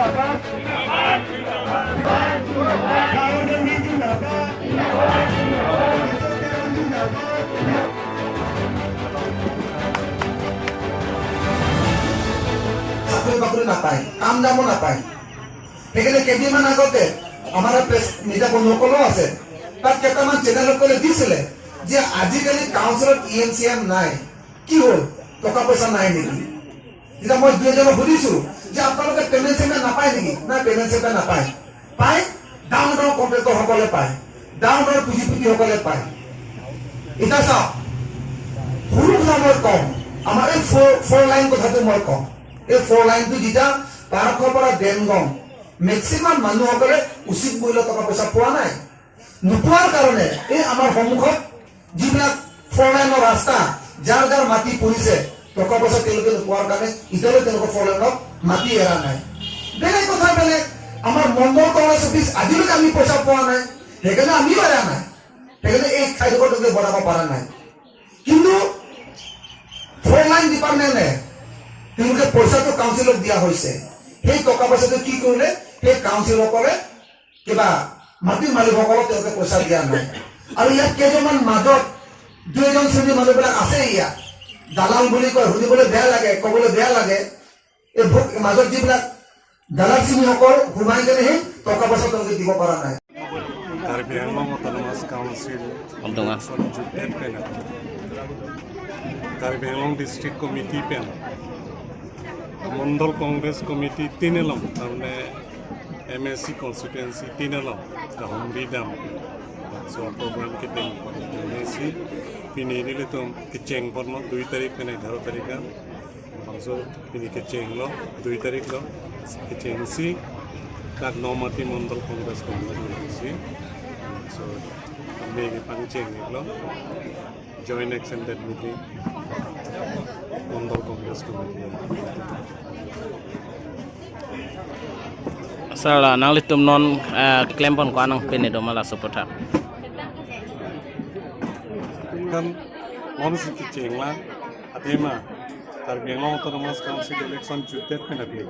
জিন্দাবাদ, জিন্দাবাদ। চাকৰি বাকৰি নাপায়, কাম দামো নাপায়। সেইকাৰণে কেইদিনমান আগতে আমাৰ প্ৰেছ মিডিয়া বন্ধুসকলো আছে, তাত কেইটামান চেনেলসকলে দিছিলে যে আজিকালি কাউন্সিলত ই এম চি এম নাই, কি হ'ল, টকা পইচা নাই নেকি? তেতিয়া মই দুই এজনক সুধিছো যে আপোনালোকে পেমেণ্ট চেমেণ্ট নাপায় নেকি? নাই, পেমেণ্ট চেমেণ্ট নাপায়। পায় ডাঙৰ ডাঙৰ কণ্ট্ৰেক্টৰসকলে পায়, ডাঙৰ ডাঙৰ পুঁজিপতিসকলে পায়। এতিয়া চাওক, সৰু কথা মই কম, আমাৰ এই ফ'ৰ লাইন কথাটো মই কম। এই ফ'ৰ লাইনটো যেতিয়া পাৰ্কৰ পৰা ডেনগং, মেক্সিমাম মানুহসকলে উচিত মূল্য টকা পইচা পোৱা নাই। নোপোৱাৰ কাৰণে এই আমাৰ সন্মুখত যিবিলাক ফ'ৰ লাইনৰ ৰাস্তা, যাৰ যাৰ মাটি পৰিছে, টকা পইচা তেওঁলোকে নোপোৱাৰ কাৰণে এতিয়ালৈ তেওঁলোকৰ ফ'ৰ লাইনত মাটি এৰা নাই। বেলেগ কথা বেলেগ, আমাৰ মণ্ডল কংগ্ৰেছ অফিচ আজিলৈকে আমি পইচা পোৱা নাই, সেইকাৰণে আমিও এৰা নাই। সেইকাৰণে এই ঠাইডোখৰ তেওঁলোকে বনাব পৰা নাই। কিন্তু ফ'ৰ লাইন ডিপাৰ্টমেণ্টে তেওঁলোকে পইচাটো কাউন্সিলক দিয়া হৈছে। সেই টকা পইচাটো কি কৰিলে? সেই কাউন্সিলসকলে কিবা মাটিৰ মালিকসকলক তেওঁলোকে পইচা দিয়া নাই। আৰু ইয়াত কেইজনমান মাজত দুই এজন শ্ৰেণীৰ মানুহবিলাক আছে, ইয়াত দালাল বুলি কয়। শুনিবলৈ বেয়া লাগে, ক'বলৈ বেয়া লাগে। এই ভোগ মাজত যিবিলাক দালাল শ্ৰেণীসকল সোমাই কেনে সেই টকা পইচা তেওঁলোকে দিব পৰা নাই। Karbi Anglong Autonomous Council election juddet pena Karbi Anglong District Committee pena Mandal Congress Committee tinelong, তাৰমানে এমএচি কনষ্টিটুৱেঞ্চি তিনেলং গাহমৰি দাম so program ke teng MAC pini nile tum ke cheng porno 2 তারিখ pena 11 তারিখ bangso pini ke cheng lo 2 তারিখ lo ke cheng si তাক নমাটি মণ্ডল Congress committee C. So আমি pang cheng lo joint extended meeting Mandal Congress Committee. Sir, nang litum non klempon ko anang pini do mala supporter. Kan mon si ki cheng la atema Karbi Anglong Autonomous Council election juddet pena bi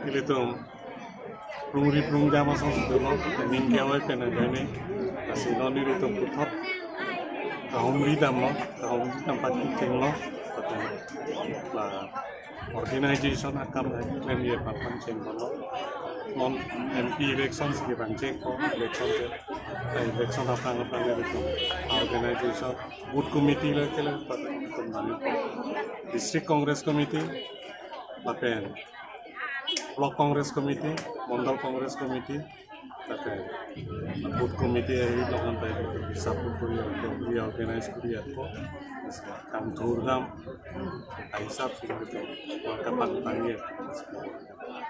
ilitum prungri prung jama song lo ning kewai pena gane asino ni ritum puthot kahumri dam lo kahumri dam pat ki cheng lo tate la organization akam claim ye papan cheng lo non MP election si bang cheng ko election che election apang apang ritum organization booth committee lo kele pat tum nani District Congress Committee lapen Block Congress Committee, Mandal Congress Committee, তাতে booth committee হেৰি লগত তাই support কৰি reorganise কৰি আকৌ কাম ধুৰদাম হিচাপ পাং।